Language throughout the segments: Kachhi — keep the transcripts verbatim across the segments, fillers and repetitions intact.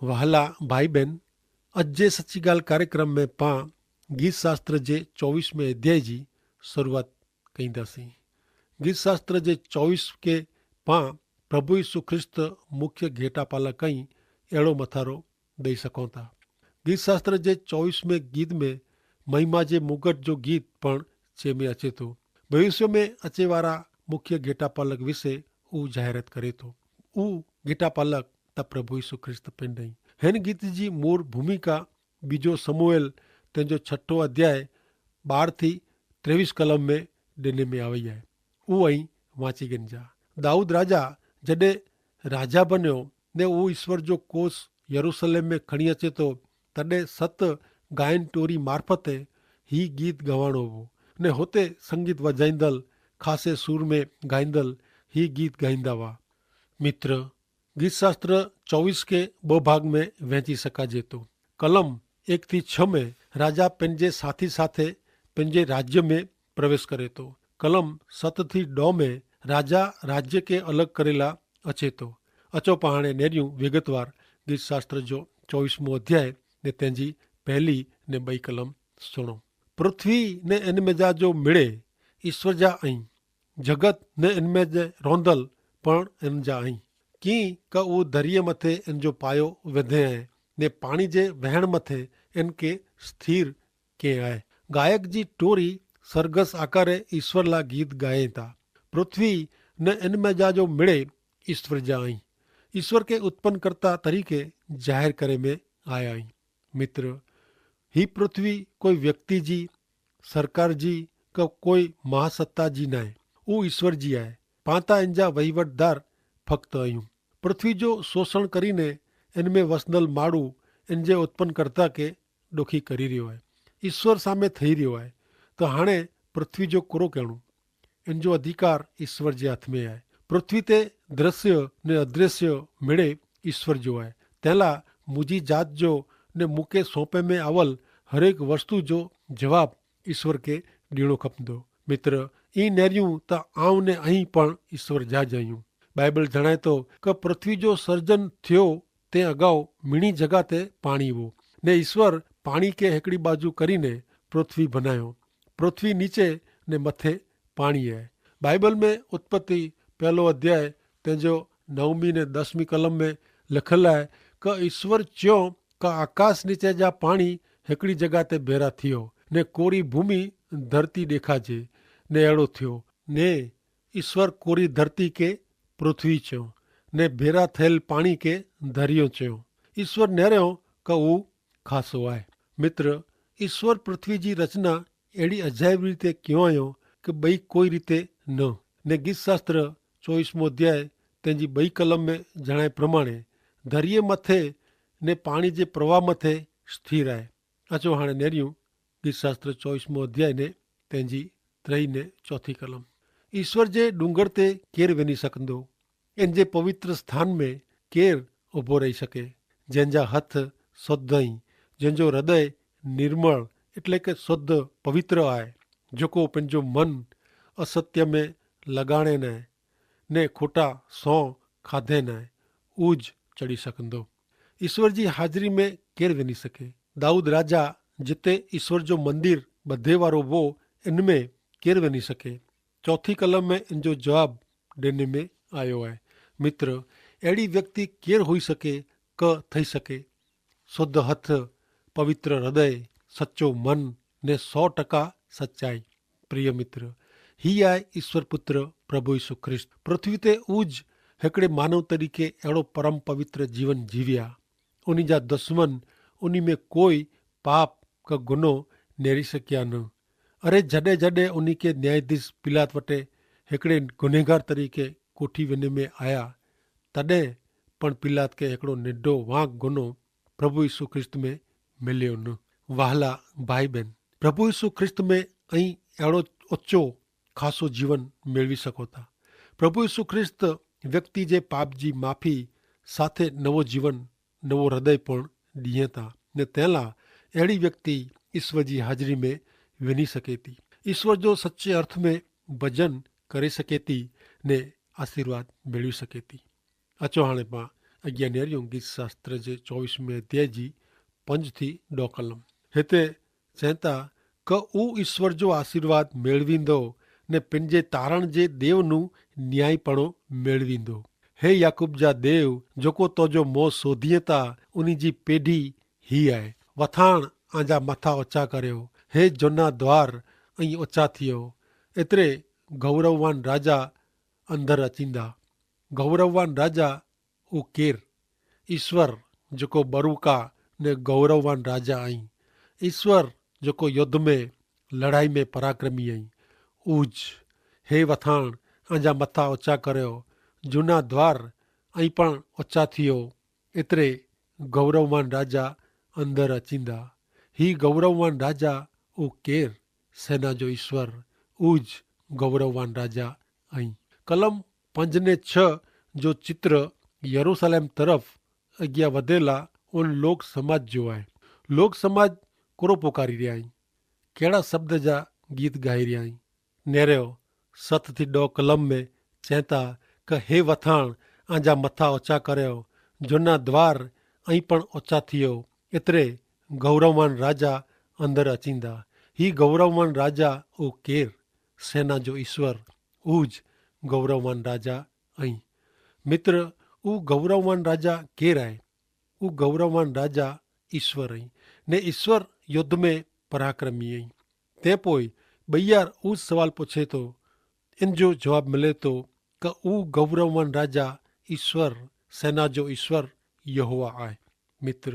વહાલા ભાઈ બહેન, અજ જે સચ્ચી ગાલ કાર્યક્રમ મેં પાં ગીતશાસ્ત્ર જે ચોવીસ મેં અધ્યાય જી શરૂઆત કહીંદા સી. ગીતશાસ્ત્ર જે ચોવીસ કે પાં પ્રભુ ઈસુ ખ્રિસ્ત મુખ્ય ઘેટાપાલા કઈ એડો મથારો દઈ સકોતા. ગીતશાસ્ત્ર જે ચોવીસ મેં ગીત મેં મહિમા જે મુગટ જો ગીત પણ ચેમે અચેતો. ભવિષ્યો મેં અચેવારા મુખ્ય ઘેટાપાલક વિશે ઉજાહેરત કરેતો. ઉ ઘેટાપાલક તા પ્રભુ ઈસુ ખ્રિસ્ત પેંડાઈ. હેન ગીત જી મૂર ભૂમિકા બીજો સમૂએલ તેનજો છઠો અધ્યાય બાર થી ત્રેવીસ કલમ મેં ડેને મેં આવય હૈ. ઉ અહીં વાંચી ગન જા. દાઉદ રાજા જડે રાજા બન્યો ને ઉ ઈસવર જો કોસ યરૂસલેમ મેં ખણી અચેતો, તદે સત ગાયન ટોરી મારફતે હી ગીત ગવાણો વો. ને હોતે સંગીત વજાઈંદલ ખાસે સૂર મેં ગાઈંદલ હી ગીત ગાઈંદા વા. મિત્ર, ગીતશાસ્ત્ર ચોવીસ કે બહ ભાગ મેં વહેંચી સકાજે તો. કલમ એક થી છ મેં રાજા પેનજે સાથી સાથે પેનજે રાજ્ય મેં પ્રવેશ કરે તો. કલમ સત થી ડો મેં રાજા રાજ્ય કે અલગ કરેલા અચેતો. અચો પહાણે નેર્યું વિગતવાર ગીતશાસ્ત્ર જો ચોવીસ મો અધ્યાય ને તેની પહેલી ને બઈ કલમ સુણો. પૃથ્વી ને એન મેં જા જો મેળે ઈસ્વર જા અહીં. જગત ને એન મેં જે રોંધલ પણ એન જા અહીં. કિંક ઉ ધરિયે મતે એન જો પાયો વધે હૈ ને પાણી જે વહેણ મતે એન કે સ્થિર કે હૈ. ગાયક જી ટોરી સરગસ આકારે ઈસ્વર લા ગીત ગાયે તા. પૃથ્વી ને એન મેં જા જો મેળે ઈસ્વર જા અહીં. ઈસ્વર કે ઉત્પન્ન કરતા તરીકે જાહેર કરે મેં આયા અહીં. મિત્ર, હી પૃથ્વી કોઈ વ્યક્તિ જી, સરકાર જી કે કોઈ મહાસત્તા જી નાય. ઉ ઈસ્વર જી આય. પાંતા એન જા વહીવટદાર ફક્ત અયું. પૃથ્વી જો શોષણ કરીને એન મેં વસનલ માડૂ એન જે ઉત્પન્ન કરતા કે ડોખી કરી રહ્યો આય. ઈસ્વર સામે થઈ રહ્યો આય. તો હાણે પૃથ્વી જો કોરો કહેણું? એન જો અધિકાર ઈસ્વર જે હાથ મેં આય. પૃથ્વી તે દ્રશ્ય ને અદ્રશ્ય મેળે ઈસ્વર જો આય. તેલા મુજી જાત જો ને મુકે સોંપે મેં આવલ હરેક વસ્તુ જો જવાબ ઈસ્વર કે ડીણો ખપદો. મિત્ર, ઈ નેર્યું તા આવ ને અહીં પણ ઈસ્વર જા જયું. બાઈબલ જણાયતો કે પૃથ્વી જો સર્જન થયો તે અગાઉ મિણી જગા તે પાણી વો. ને ઈસ્વર પાણી કે હેકડી બાજુ કરીને પૃથ્વી ભનાયો. પૃથ્વી નીચે ને મતે પાણી હૈ. બાઈબલ મેં ઉત્પત્તિ પહેલો અધ્યાય તેજો નવમી ને દસમી કલમ મેં લખેલા હૈ કે ઈસ્વર ચ્યો કે આકાશ નીચે જા પાણી હેકડી જગા તે ભેરા થિયો ને કોરી ભૂમિ ધરતી દેખાજે. ને એડો થિયો. ને ઈસ્વર કોરી ધરતી કે પૃથ્વી ચ્યો ને ભેરા થયેલ પાણી કે ધરિયો ચ્યો. ઈસ્વર નેર્યો કે ઉ ખાસો આય. મિત્ર, ઈસ્વર પૃથ્વી જી રચના એડી અજાયબ રીતે ક્યો આયો કે બઈ કોઈ રીતે ન. ને ગીતશાસ્ત્ર ચોવીસ મો અધ્યાય તેની બઈ કલમ મેં જણાય પ્રમાણે ધરિયે મતે ને પાણી જે પ્રવાહ મતે સ્થિર આય. અચો હાણે નેર્યું ગીતશાસ્ત્ર ચોવીસ મો અધ્યાય ને તેની ત્રય ને ચોથી કલમ. ઈસ્વર જે ડુંગર તે કેર વેની સકંદો? એન જે પવિત્ર સ્થાન મેં કેર ઉભો રહી શકે? જેન જા હથ શુદ્ધ અહીં, જેન જો હૃદય નિર્મળ એટલે કે શુદ્ધ પવિત્ર આય, જોકો પેનજો મન અસત્ય મેં લગાણે નાય ને ખોટા સો ખાધે નાય, ઉજ ચડી સકંદો. ઈસ્વર જી હાજરી મેં કેર વેની શકે? દાઉદ રાજા જિતે ઈસ્વર જો મંદિર બધેવારો વો, એન મેં કેર વેની શકે? ચોથી કલમ મેં એન જો જવાબ દેને મેં આયો હૈ. મિત્ર, એડી વ્યક્તિ કેર હોઈ શકે? ક થઈ શકે? શુદ્ધ હથ, પવિત્ર હૃદય, સચો મન, ને સો ટકા સચાઈ. પ્રિય મિત્ર, હી આય ઈસ્વર પુત્ર પ્રભુ ઈસુ ખ્રિસ્ત પૃથ્વી તે ઉજ હેકડ઼ે માનવ તરીકે એડો પરમ પવિત્ર જીવન જીવ્યા. ઉની જા દસમન ઉની મેં કોઈ પાપ કા ગુનો નેરી સક્યા ન. અરે જડે જડે ઉની કે ન્યાયાધીશ પિલાત વટે હેકડ઼ે ગુનેગાર તરીકે કોઠી વેને મેં આયા, તદે પણ પિલાત કે હેકડો નેડો વાંક ગુનો પ્રભુ ઈસુ ખ્રિસ્ત મેં મેલ્યો ન. વહાલા ભાઈ બહેન, પ્રભુ ઈસુ ખ્રિસ્ત મેં અહીં એડો ઓચો ખાસો જીવન મેળવી સકોતા. પ્રભુ ઈસુ ખ્રિસ્ત વ્યક્તિ જે પાપ જી માફી સાથે નવો જીવન, નવો હૃદય પણ દિયે તા. ને તેલા એડી વ્યક્તિ ઈસ્વર જી હાજરી મેં વેની સકેતી, ઈસ્વર જો સચ્ચે અર્થ મેં ભજન કરી સકેતી, ને આશીર્વાદ મેળવી સકેતી. અચો હાણે પાં અજ્ઞાનેરિયું ગીત શાસ્ત્ર જે ચોવીસ મેં અધ્યાય જી પંજ થી ડોકલમ. હેતા ચેતા કે ઉ ઈસ્વર જો આશીર્વાદ મેળવી દો, ને પેનજે તારણ જે દેવનું ન્યાયીપણો મેળવી દો. હે યાકૂબ જા દેવ, જોકો તોજો મોં શોધીએ તા ઉની જી પેઢી હી આય. વથાણ આજા મથા ઓચા કર્યો, હે જોના દ્વાર અહીં ઓચા થિયો. એતરે ગૌરવવાન રાજા અંદર અચીંદા. ગૌરવવાન રાજા ઉકેર. ઈસ્વર જોકો બરુકા ને ગૌરવવાન રાજા અહીં. ઈસ્વર જોકો યોદ્ધ મેં લડાઈ મેં પરાક્રમી અહીં. ઉજ હે વથાણ આજા મથા ઓચા કર્યો, જુના દ્વાર અહીં પણ ઓચા થિયો. એતરે ગૌરવવાન રાજા અંદર અચીંદા. હી ગૌરવવાન રાજા ઉ કેર? સેના જો ઈસ્વર ઉજ ગૌરવવાન રાજા. અહીં કલમ પંજ ને છ જો ચિત્ર યરુસાલેમ તરફ અગિયા વધેલા ઉન લોક સમાજ જો આય. લોક સમાજ કોરો પોકારી રહ્યા અહીં? કહેડા શબ્દ જા ગીત ગાઈ રહ્યા અહીં? નેરેઓ સત થી ડો કલમ મેં ચેતા કે હે વથાણ આજા મથા ઓચા કર્યો, જોના દ્વાર અહીં પણ ઓચા થિયો. એતરે ગૌરવવાન રાજા અંદર અચીંદા. હી ગૌરવવાન રાજા ઉ કેર? સેના જો ઈસ્વર ઉજ ગૌરવવાન રાજા. અહીં મિત્ર, ઉ ગૌરવવાન રાજા કેર આય? ઉ ગૌરવવાન રાજા ઈસ્વર અહીં, ને ઈસ્વર યોદ્ધ મેં પરાક્રમી અહીં. તે પોય બૈયાર ઉજ સવાલ પોછે તો, એન જો જવાબ મલે તો કે ઉ ગૌરવવાન રાજા ઈસ્વર, સેના જો ઈસ્વર યહોવા આય. મિત્ર,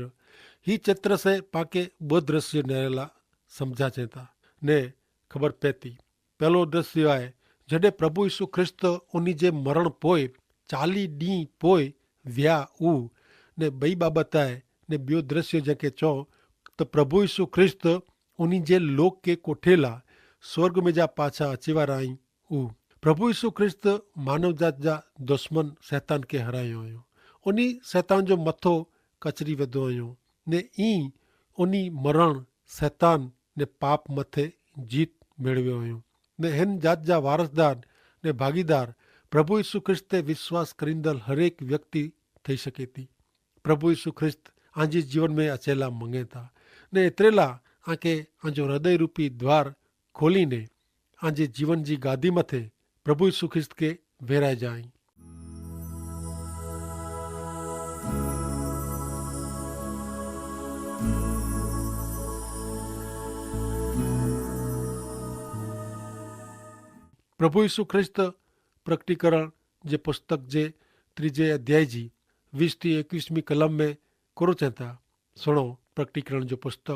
હી ચિત્ર સે પાંકે બહ દ્રશ્ય નેરેલા સમઝા ચેતા ને ખબર પેતી. પહેલો દ્રશ્ય આય, જડે પ્રભુ ઈસુ ખ્રિસ્ત ઉની જે મરણ પોય ચાલી દી પોય વ્યા ઉ. ને બઈ બાબત આય ને બ્યો દ્રશ્ય જેંકે ચો તો પ્રભુ ઈસુ ખ્રિસ્ત ઉની જે લોક કે કોઠેલા સ્વર્ગ મેં જા પાછા અચેવારા અહીં. ઉ પ્રભુ ઈસુ ખ્રિસ્ત માનવજાત જા દુશ્મન સૈતાન કે હરાયો અયો. ઉની સૈતાન જો મથો કચરી વધો અયો, ને ઈ ઉની મરણ સૈતાન ને પાપ મતે જીત મેળવ્યો અયો. ને હેન જાત જા વારસદાર ને ભાગીદાર પ્રભુ ઈસુ ખ્રિસ્ત તે વિશ્વાસ કરીંદલ હરેક વ્યક્તિ થઈ શકે તી. પ્રભુ ઈસુ ખ્રિસ્ત આજે જીવન મેં અચેલા મંગેતા, ને એતરેલા આકે આજો હૃદય રૂપી દ્વાર ખોલી ને આજે જીવન જી ગાદી મતે પ્રભુ ઈસુ ખ્રિસ્ત કે વેરાય જાય. પ્રભુ ઈસુ ખ્રિસ્ત પ્રકટીકરણ જે પુસ્તક જે ત્રીજે અધ્યાય જી વીસ થી એકવીસ મી કલમ મેં કરો ચેતા. સુણો, પ્રકટીકરણ જો પુસ્તક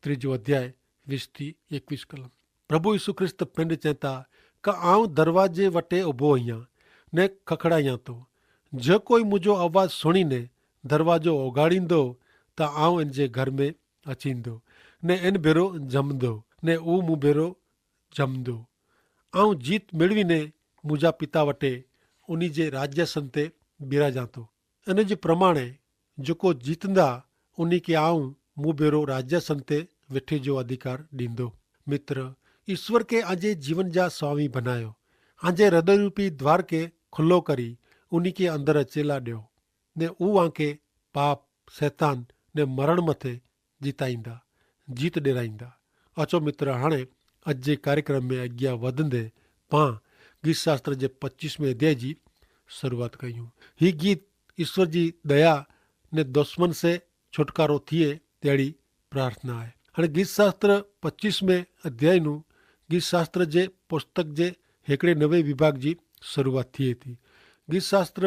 ત્રીજો અધ્યાય વીસ થી એકવીસ કલમ. પ્રભુ ઈસુ ખ્રિસ્ત પેંડ ચેતા કે આઉં દરવાજે વટે ઉભો અહિયા ને ખખડાયા તો, જે કોઈ મુજો અવાજ સુણીને દરવાજો ઓગાડીંદો, તો આઉં એન જે ઘર મેં અચીંદો ને એન ભેરો જમદો ને ઉં મુભેરો જમદો. આઉં જીત મેળવી ને મુજા પિતા વટે ઉની જે રાજ્યાસન તે બિરાજાતો. અને જે પ્રમાણે જોકો જીતંદા ઉની કે આઉં મુભેરો રાજ્યાસન તે વેઠે જો અધિકાર દીંદો. મિત્ર, ઈસ્વર કે આજે જીવન જા સ્વામી ભનાયો. આજે હૃદયરૂપી દ્વાર કે ખુલ્લો કરી ઉની કે અંદર અચેલા દ્યો. ને ઉં આંકે પાપ, સૈતાન ને મરણ મતે જીતાઈંદા, જીત ડેરાઈંદા. અચો મિત્ર, હાણે અજ જે કાર્યક્રમ મેં અજ્ઞા વધંદે પાં ગીતશાસ્ત્ર જે પચ્ચીસ મેં અધ્યાય જી શરૂઆત કહ્યું. હી ગીત ઈસ્વર જી દયા ને દુશ્મન સે છુટકારો થિયે તેડી પ્રાર્થના હૈ. અને ગીતશાસ્ત્ર પચ્ચીસ મેં અધ્યાયનું ગીતશાસ્ત્ર જે પુસ્તક જે હેકડ઼ે નવે વિભાગ જી શરૂઆત થિયે થી. ગીતશાસ્ત્ર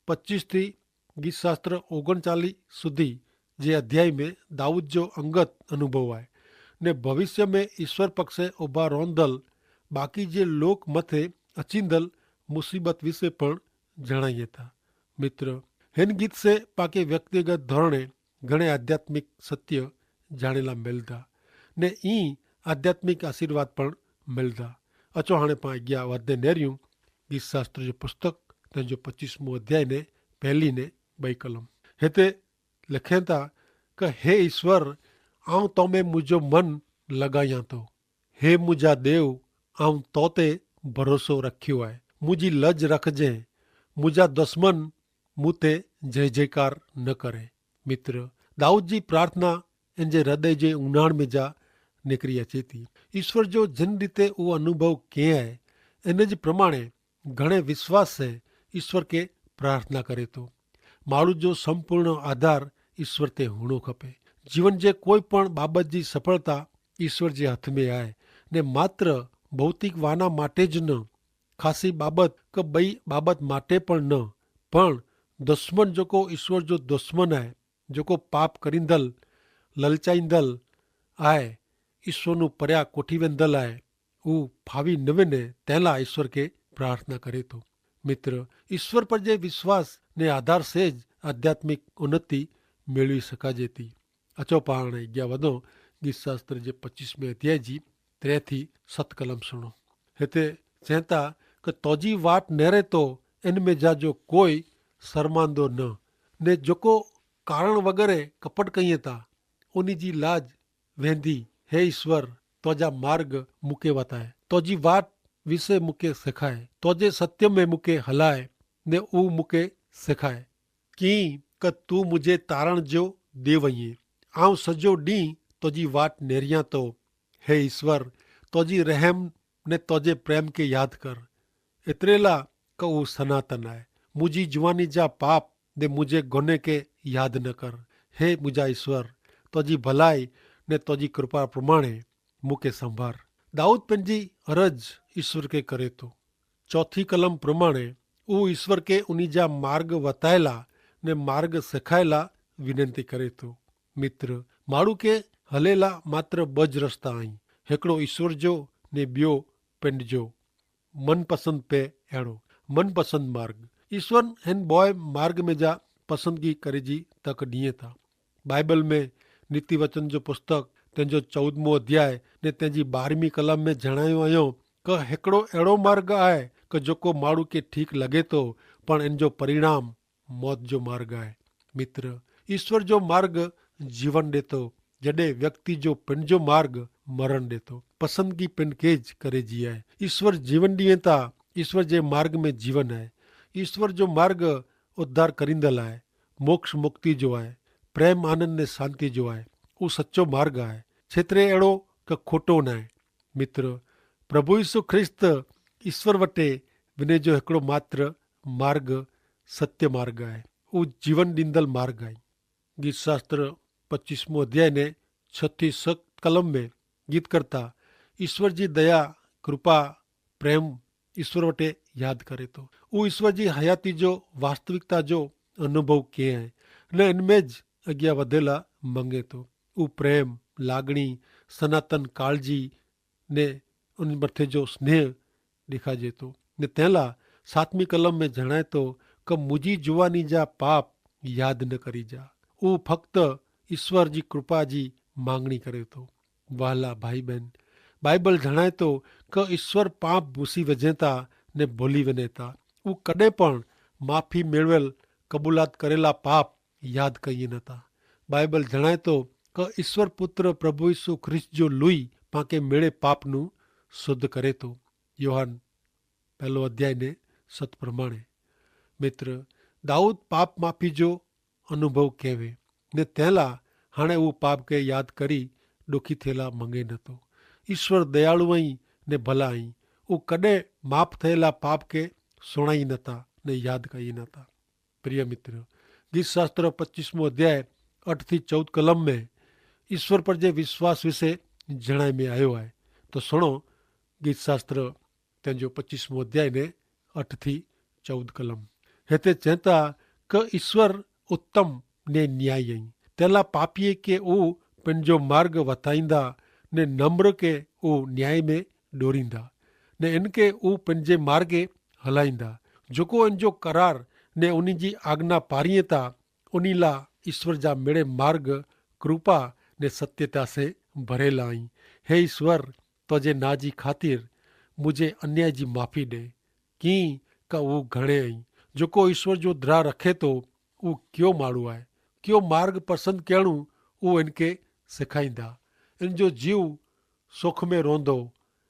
પચ્ચીસ થી ગીતશાસ્ત્ર ઓગણચાલી સુધી જે અધ્યાય મેં દાઉદ જો અંગત અનુભવ આય ને ભવિષ્ય મેં ઈસ્વર પક્ષે ઉભા રોંધલ બાકી જે લોક મતે અચીંદલ મુસીબત વિશે પણ જણાઈ થા. મિત્ર, હેન ગીત સે પાકે વ્યક્તિગત ધોરણે ઘણે આધ્યાત્મિક સત્ય જાણેલા મેલદા ને ઈ આધ્યાત્મિક આશીર્વાદ પણ મેલદા. અચો હાણે પાં અગિયા વધને નેર્યું ગીતશાસ્ત્ર જો પુસ્તક તેન જો પચ્ચીસમો અધ્યાય ને પહેલી ને બઈ કલમ. હેતે લખેતા કે હે ઈસ્વર, આઉં તોમે મુજો મન લગાયા તો. હે મુજા દેવ, આઉં તોતે ભરોસો રખ્યો આય. મુજી લજ રખજે. મુજા દસમન મુતે જય જયકાર ન કરે. મિત્ર, દાઉદ જી પ્રાર્થના એન જે હૃદય જે ઉનાણ મેં જા નેકરી અચેતી. ઈસ્વર જો જન રીતે ઉ અનુભવ કેહ હૈ, એન જ પ્રમાણે ઘણે વિશ્વાસ સે ઈસ્વર કે પ્રાર્થના કરે તો. માણુ જો સંપૂર્ણ આધાર ઈસ્વર તે હુણો ખપે. જીવન જે કોઈ પણ બાબત જી સફળતા ઈસ્વર જે હાથ મેં આય, ને માત્ર ભૌતિક વાના માટે જ ન, ખાસી બાબત કે બઈ બાબત માટે પણ ન, પણ દુશ્મન જોકો ઈસ્વર જો દુશ્મન આય, જોકો પાપ કરીંદલ, લલચાઈંદલ આય, ઈસ્વરનું પર્યા કોઠીવેંદલ આય, ઉ ફાવી નવે ને તેલા ઈસ્વર કે પ્રાર્થના કરે તો. મિત્ર, ઈસ્વર પર જે વિશ્વાસ ને આધાર સે જ આધ્યાત્મિક ઉન્નતિ મેળવી શકાજે તી. અચો પારણે અગિયા વધો, ગીતશાસ્ત્ર જે પચ્ચીસમે અધ્યાય જી ત્રે થી સત કલમ સુણો. હેતે ચેંતા કે તોજી વાટ નેરે તો એન મેં જા જો કોઈ સરમાંદો ન, ને જોકો કારણ વગરે કપટ કહિયે તા ઉની જી લાજ વેંધી. હે ઈસ્વર, તોજા માર્ગ મુકે વતાએ, તોજી વાટ વિશે મુકે સેખાએ, તોજે સત્ય મેં મુકે હલાએ, ને ઉ મુકે સેખાએ. કિંક તું મુઝે તારણ જો દેવયે, આઉં સજો ડીંહ તોજી વાટ નેરિયા તો. હે ઈસ્વર, તોજી રહેમ ને તોજે પ્રેમ કે યાદ કર. એતરેલા કે ઉં સનાતન આય. મુઝે જુવાની જા પાપ ને મુઝે ગોને કે યાદ ન કર. હે મુઝે ઈસ્વર, તોજી ભલાઈ ને તોજી કૃપા પ્રમાણે મુકે સંભાર. દાઉદ પન જી અરજ ઈસ્વર કે કરે તો. ચોથી કલમ પ્રમાણે ઉં ઈસ્વર કે ઉની જા માર્ગ વતાયેલા ને માર્ગ સેખાયેલા વિનંતી કરે તો. મિત્ર, માણુ કે હલેલા માત્ર બજ રસ્તા અહીં. હેકડો ઈસ્વર જો ને બ્યો પન જો. મનપસંદ પે એડો મનપસંદ માર્ગ. ઈસ્વર હેન બોય માર્ગ મેં જા પસંદગી કરે જી તક દિયે થા. બાઈબલ મેં નીતિવચન જો પુસ્તક તેનજો ચૌદમો અધ્યાય ને તેનજી બારમી કલમ મેં જણાયો અયો કે હેકડો એડો માર્ગ આય કે જોકો માણુ કે ઠીક લગે તો, પણ એનજો પરિણામ મોત જો માર્ગ આય. મિત્ર, ઈસ્વર જો માર્ગ જીવન દેતો, જડે વ્યક્તિ જો પન જો માર્ગ મરણ દેતો. પસંદગી પન કે જ કરે જી આય. ઈસ્વર જીવન દિયે તા ઈસ્વર જે માર્ગ મેં જીવન આય. ઈસ્વર જો માર્ગ ઉદ્ધાર કરીંદલ આય, મોક્ષ મુક્તિ જો આય, પ્રેમ આનંદ ને શાંતિ જો આય. ઉં સચો માર્ગ આય. છેતરે એડો કે ખોટો નાય. મિત્ર, પ્રભુ ઈસુ ખ્રિસ્ત ઈસ્વર વટે વિને જો હેકડો માત્ર માર્ગ સત્ય માર્ગ આય. ઉં જીવન દીંદલ માર્ગ આય. ગીતશાસ્ત્ર પચ્ચીસમો અધ્યાય ને છ થી સત કલમ મેં ગીત કરતા ઈસ્વર જી દયા, કૃપા, પ્રેમ ઈસ્વર વટે યાદ કરે તો. ઉં ઈસ્વર જી હયાતી જો વાસ્તવિકતા જો અનુભવ કે હૈ, ને એન મેં જ અગિયા વધેલા મંગે તો. ઉં પ્રેમ, લાગણી, સનાતન કાળજી ને ઉન મતે જો સ્નેહ દેખાજે તો. ને તેલા સાતમી કલમ મેં જણાય તો કે મુજી જુવાની જા પાપ યાદ ન કરી જા. ઉં ફક્ત ઈસ્વર જી કૃપા જી માંગણી કરે તો. વહાલા ભાઈબેન, બાઈબલ જણાય તો કે ઈસ્વર પાપ ભૂસી વજેતા ને ભોલી વનેતા. ઉં કદે પણ માફી મેળવેલ કબૂલાત કરેલા પાપ યાદ કઈ નતા. બાઈબલ જણાય તો કે ઈસ્વર પુત્ર પ્રભુ ઈસુ ખ્રિસ્ત જો લુઈ પાંકે મેળે પાપનું શુદ્ધ કરે તો. યોહાન પહેલો અધ્યાય ને સત પ્રમાણે. મિત્ર, દાઉદ પાપ માફી જો અનુભવ કહેવે, ને તેલા હાણે ઉપાપ કે યાદ કરી દુખી થયેલા મંગે નતો. ઈસ્વર દયાળુ અહીં ને ભલા અહીં. ઉં કદે માફ થયેલા પાપ કે સુણાઈ નતા ને યાદ કઈ નતા. પ્રિય મિત્ર, ગીતશાસ્ત્ર પચ્ચીસમો અધ્યાય અઠ થી ચૌદ કલમ મેં ઈસ્વર પર જે વિશ્વાસ વિશે જણાઈ મેં આયો હૈ. તો સુણો, ગીતશાસ્ત્ર તેનજો પચ્ચીસમો અધ્યાય ને અઠ થી ચૌદ કલમ. હેતા ચેતા કે ઈસ્વર ઉત્તમ ને ન્યાયી અહીં. તેલા પાપીએ કે ઉં પેનજો માર્ગ વતાઈંદા, ને નમ્ર કે ઉં ન્યાય મેં ડોરીંદા, ને એન કે ઉં પેનજે માર્ગે હલાઈંદા. જોકો એનજો કરાર ને ઉની જી આજ્ઞા પારિયે તા, ઉની લા ઈસ્વર જા મેળે માર્ગ કૃપા ને સત્યતા સે ભરેલા અહીં. હે ઈસ્વર, તોજે નાજી ખાતિર મુઝે અન્યાય જી માફી દે. કિંક ઉં ઘણે અહીં. જોકો ઈસ્વર જો દ્રાહ રખે તો ઉં ક્યો માડૂ આય, ક્યો માર્ગ પસંદ કહેણું ઉં એનકે સિખાઈંદા. એનજો જીવ સોખ મેં રોંધો,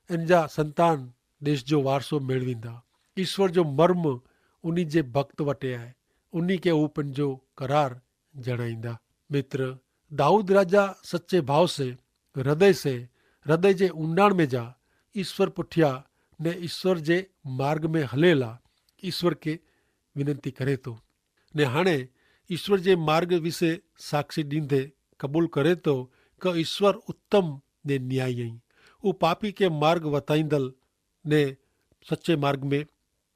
એનજા સંતાન દેશ જો વારસો મેળવીંદા. ઈસ્વર જો મર્મ ઉની જે ભક્ત વટે આય. ઉની કે ઉપને જો કરાર જણાઈંદા. મિત્ર, દાઉદ રાજા સચ્ચે ભાવ સે હૃદય સે હૃદય જે ઉંડાણ મેં જા ઈસ્વર પુઠ્યા ને ઈસ્વર જે માર્ગ મેં હલેલા ઈસ્વર કે વિનંતી કરે તો. ને હાણે ઈસ્વર જે માર્ગ વિશે સાક્ષી દીંધે કબૂલ કરે તો કે ઈસ્વર ઉત્તમ ને ન્યાયી અહીં. ઉપાપી કે માર્ગ વતાઈંદલ ને સચ્ચે માર્ગ મેં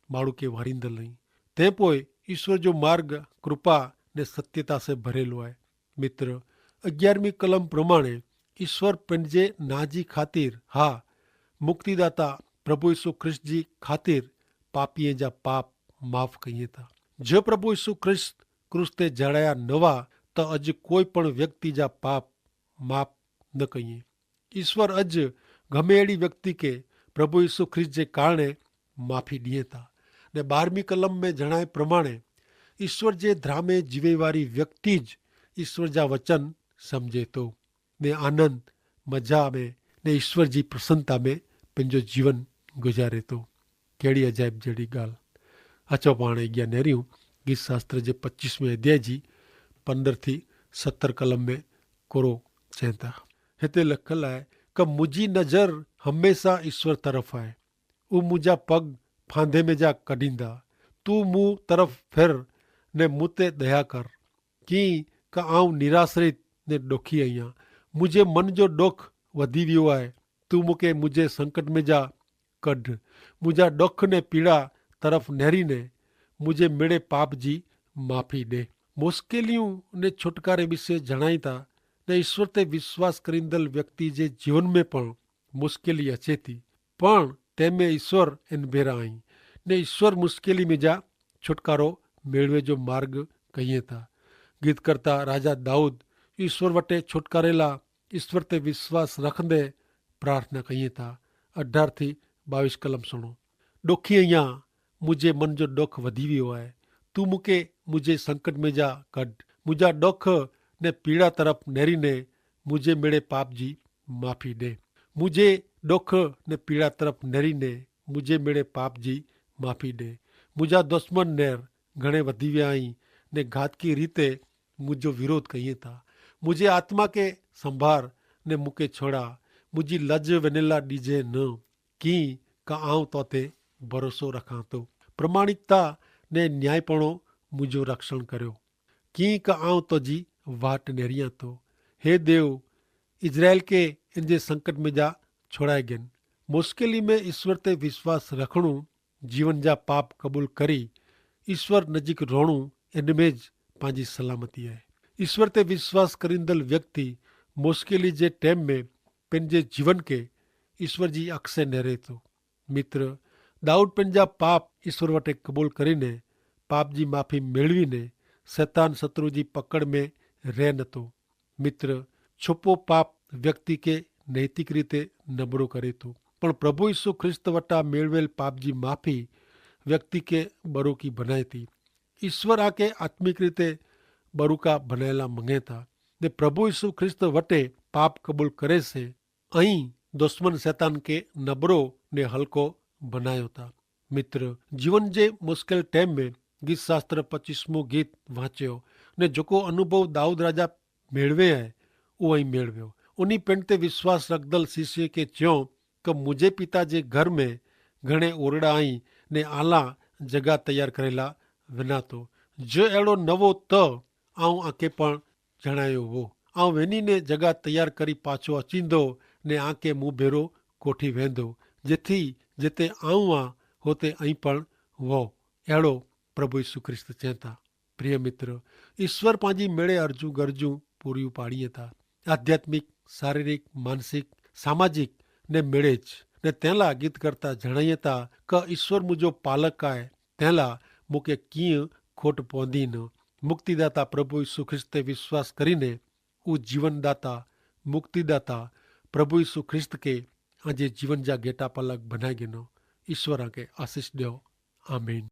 માણૂ કે વારીંદલ નહીં. તે પોય ઈસ્વર જો માર્ગ કૃપા ને સત્યતા સે ભરેલો આય. મિત્ર, અગિયારમી કલમ પ્રમાણે ઈસ્વર પનજે નાજી ખાતર, હા, મુક્તિદાતા પ્રભુ ઈસુ ખ્રિસ્ત જી ખાતર પાપીએ જા પાપ માફ કહિએ તા. જો પ્રભુ ઈસુ ખ્રિસ્ત ક્રૂસ તે જણાયા નવા, તો અજ કોઈ પણ વ્યક્તિ જા પાપ માફ ન કહિએ. ઈસ્વર અજ ગમે એડી વ્યક્તિ કે પ્રભુ ઈસુ ખ્રિસ્ત જે કારણે માફી દિયે તા. ને બારમી કલમ મેં જણાય પ્રમાણે ઈસ્વર જે ધ્રામે જીવેવારી વ્યક્તિ જ ઈસ્વર જા વચન સમઝે તો, ને આનંદ મજા મેં ને ઈસ્વર જી પ્રસન્નતા મેં પનજો જીવન ગુજારે તો. કહેડી અજાયબ જેડી ગાલ. અચો પાણે અગિયા નેર્યું ગીત શાસ્ત્ર જે પચ્ચીસમે અધ્યાય જી પંદર થી સત્તર કલમ મેં કોરો ચેંતા. હેતા લખલ આય કે મુઝે નજર હમેંસા ઈસ્વર તરફ આય. ઉ મુઝે પગ ફાંધે મેં જા કઢ઼ીંદા. તું મુઝે તરફ ફેર ને મુતે દયા કર. કિંક આઉં નિરાશ્રિત ને ડોખી અહિયા. મુઝે મન જો ડોખ વધી વ્યો આય. તું મુકે મુઝે સંકટ મેં જા કઢ઼. મુઝે ડોખ ને પીડા તરફ નેરી ને મુઝે મેડે પાપ જી માફી દે. મુશ્કેલિયું ને છુટકારે વિશે જણાયતા ને ઈસ્વર તે વિશ્વાસ કરીંદલ વ્યક્તિ જે જીવન મેં પણ મુશ્કેલી અચેતી, પણ તેમે ઈસ્વર એન ભેરા અહીં ને ઈસ્વર મુશ્કેલી મેં જા છુટકારો મેળવે જો માર્ગ કહિએ તા. ગીતકર્તા રાજા દાઉદ ઈસ્વર વટે છુટકારેલા ઈસ્વર તે વિશ્વાસ રખંદે પ્રાર્થના કહિએ તા. અઢાર થી બાવીસ કલમ સુણો. ડોખી અહિયા મુઝે મન જો ડોખ વધી વ્યો આય. તું મુકે મુઝે સંકટ મેં જા કઢ઼. મુઝે ડોખ ને પીડા તરફ નેરી ને મુઝે મેડે પાપ જી માફી દે. મુઝે ડોખ ને પીડા તરફ નેરી ને મુઝે મેડે પાપ જી માફી દે. મુઝે દુશ્મન નેર ઘણે વધી વ્યા અહીં ને ઘાતકી રીતે મુઝે વિરોધ કહિએ તા. મુઝે આત્મા કે સંભાર ને મુકે છોડા. મુઝે લજ વેનેલા દીજે ન. કિંક આઉં તો તે ભરોસો રખાં તો. પ્રમાણિકતા ને ન્યાયીપણો મુઝે રક્ષણ કર્યો. કિંક આઉં તો જી વાટ નેરિયા તો. હે દેવ, ઇઝરાયેલ કે એન જે સંકટ મેં જા છોડાઈ ગેન. મુશ્કેલી મેં ઇશ્વર તે વિશ્વાસ રખણું, જીવન જા પાપ કબૂલ કરી ઇશ્વર નજીક રોણું, એન મેં જ પાંજી સલામતી હૈ. ઇશ્વર તે વિશ્વાસ કરીંદલ વ્યક્તિ મુશ્કેલી જે ટેમ મેં પેનજે જીવન કે ઇશ્વર જી અક્ષે નહરે તો. મિત્ર, દાઉદ પેનજા પાપ ઇશ્વર વટે કબૂલ કરીને પાપ જી માફી મેળવીને સૈતાન શત્રુ જી પકડ મેં રહે નતો. મિત્ર, છોપો પાપ વ્યક્તિ કે નૈતિક રીતે નબરો કરે તો, પણ પ્રભુ ઇશુ ખ્રિસ્ત વટા મેળવેલ પાપ જી માફી વ્યક્તિ કે બરોકી ભનાયતી. ઇશ્વર આકે આત્મિક રીતે બરુકા ભનાયેલા મંગેતા. ને પ્રભુ ઇશુ ખ્રિસ્ત વટે પાપ કબૂલ કરે સે. અહીં દુશ્મન સૈતાન કે નબરો ને હલકો ભનાયો તા. મિત્ર, જીવન જે મુશ્કેલ ટેમ મેં ગીત શાસ્ત્ર પચ્ચીસમો ગીત વાંચ્યો, ને જોકો અનુભવ દાઉદ રાજા મેળવે હૈ, ઉ અહીં મેળવ્યો. ઉની પેંડ તે વિશ્વાસ રખદલ શિષ્ય કે ચ્યો, કે મુઝે પિતા જે ઘર મેં ઘણે ઓરડા અહીં ને આલા જગા તૈયાર કરેલા વિના તો. જો એડો નવો તો આઉં આકે પણ જણાયો હો. આઉં વેની ને જગા તૈયાર કરી પાછો અચીંદો, ને આકે મુભેરો કોઠી વેંદો, જેથી જેતે આઉં આ હોતે અહીં પણ વો. એડો પ્રભુ ઈસુ ખ્રિસ્ત ચેંતા. પ્રિય મિત્ર, ઈસ્વર પાંજી મેળે અરજુ ગરજુ પૂરી પાડીએ તા. આધ્યાત્મિક, શારીરિક, માનસિક, સામાજિક ને મેળે જ. ને તેલા ગીત કરતા જણાયે તા, કે ઈસ્વર મુજો પાલક આય, તેલા મુકે કિંય ખોટ પોંધી ન. મુક્તિદાતા પ્રભુ ઈસુ ખ્રિસ્ત તે વિશ્વાસ કરીને ઉ જીવનદાતા, મુક્તિદાતા પ્રભુ ઈસુ ખ્રિસ્ત કે આજે જીવન જા ગેટા પાલક બનાય ગેનો. ઈસ્વર આકે આશીસ દેવો. આમીન.